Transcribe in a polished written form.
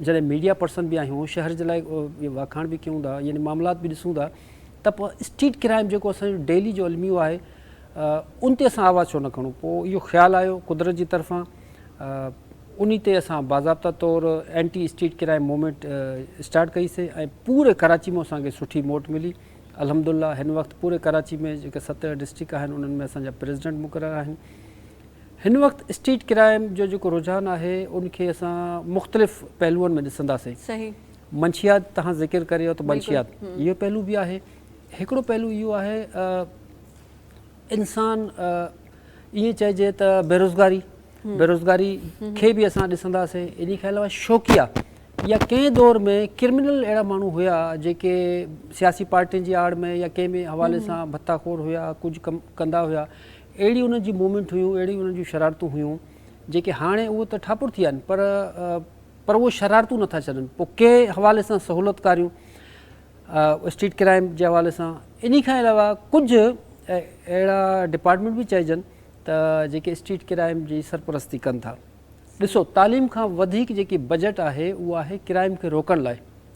جڏهن media person به آهيون شهر جي لاء واکاڻ به ڪيون ٿا يعني معاملات به ڏسون ٿا ته پوء اسٽريٽ ڪرائم جيڪو اسان جو ڊيلي جو الميو آهي ان تي اسان آواز ڇو نه کڻون پوء اهو خيال آيو قدرت جي طرفان انهي تي اسان باضابطا طور anti street crime movement start ڪئي سي ۽ پوري ڪراچي ۾ اسان کي سٺي موٽ ملي الحمدلله هن وقت پوري ڪراچي ۾ جيڪي 7 ڊسٽرڪٽ آهن انهن ۾ اسان جا پريزيڊنٽ مقرر آهن هن وقت اسٽريٽ ڪرائم جو جيڪو رجحان آهي ان کي اسان مختلف پهلوئن ۾ ڏسنداسين. منشيات تهان ذڪر ڪريو ته منشيات اهو پهلو به آهي. هڪڙو پهلو اهو آهي انسان ائين چئجي ته بيروزگاري بيروزگاري کي به اسان ڏسنداسين انهي کان علاوه شوقيه يا ڪنهن دور ۾ ڪرمنل اهڙا ماڻهو هيا جيڪي سياسي پارٽين جي آڙ ۾ يا ڪنهن به حوالي سان ڀتا خور هيا ڪجهه ڪم ڪندا هيا اهڙي انهن جي موومينٽ هيون اهڙي انهن جون شرارتون هيون جيڪي هاڻي اهو ته ٺاپر ٿي ويا آهن پر پر اهو شرارتون نٿا ڇڏن پوء ڪنهن حوالي سان سهولتڪاريون اسٽريٽ ڪرائم جي حوالي سان انهي کان علاوه ڪجهه اهڙا ڊپارٽمينٽ به چئجن ته جيڪي اسٽريٽ ڪرائم جي سرپرستي ڪن ٿا ڏسو تعليم کان وڌيڪ جيڪي بجيٽ آهي اهو آهي ڪرائم کي روڪڻ لاء.